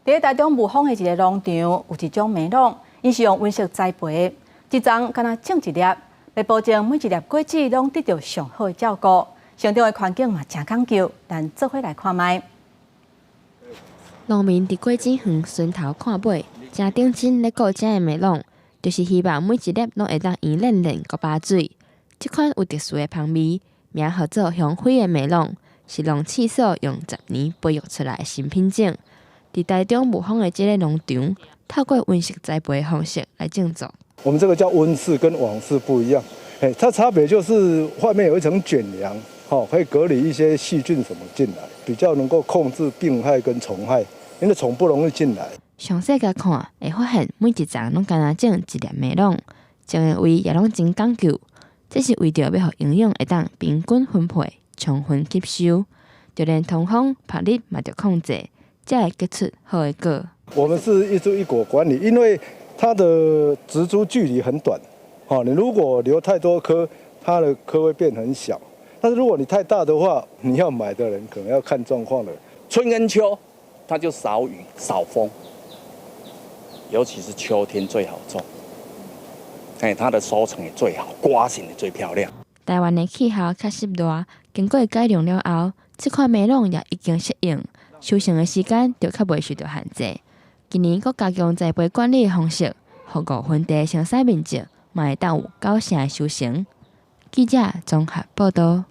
佇台中霧峰的一个農場，有一種梅櫳，𪜶是用溫室栽培，一叢干焦種一粒，欲保證每一粒果子攏得著上好的照顧，成長的環境嘛誠講究，咱做伙來看覓。農民佇果子園巡頭看尾，誠認真咧顧遮的梅櫳，就是希望每一粒攏會當圓練練、閣飽水。這款有特殊的芳味，名號做香妃的梅櫳，是農試所用10年培育出來的新品種。佇台中霧峰的這個農場，透過溫室栽培的方式來種作。我們這個叫溫室，跟網室不一樣，嘿，它差別就是外面有一層捲簾，吼，可以隔離一些細菌什麼進來，比較能夠控制病害跟蟲害，因為蟲不容易進來。詳細共看，會發現每一叢攏干焦種一粒梅櫳，種的位也攏真講究。這是為著欲予營養會當平均分配、充分吸收，就連通風、曝日嘛著控制，才會結出好的果。我們是一株一果管理，因為它的植株距離很短，你如果留太多顆，它的顆會變很小；但是如果你太大的話，你要買的人可能要看狀況了。春跟秋，它就少雨少風，尤其是秋天最好種。哎，它的收成也最好，瓜型也最漂亮。台灣的氣候較濕熱，經過改良了後，這款梅櫳也已經適應，收成的時間就較袂受著限制。今年閣加強栽培管理的方式，予5分地的生產面積嘛會當有九成的收成。記者綜合報導。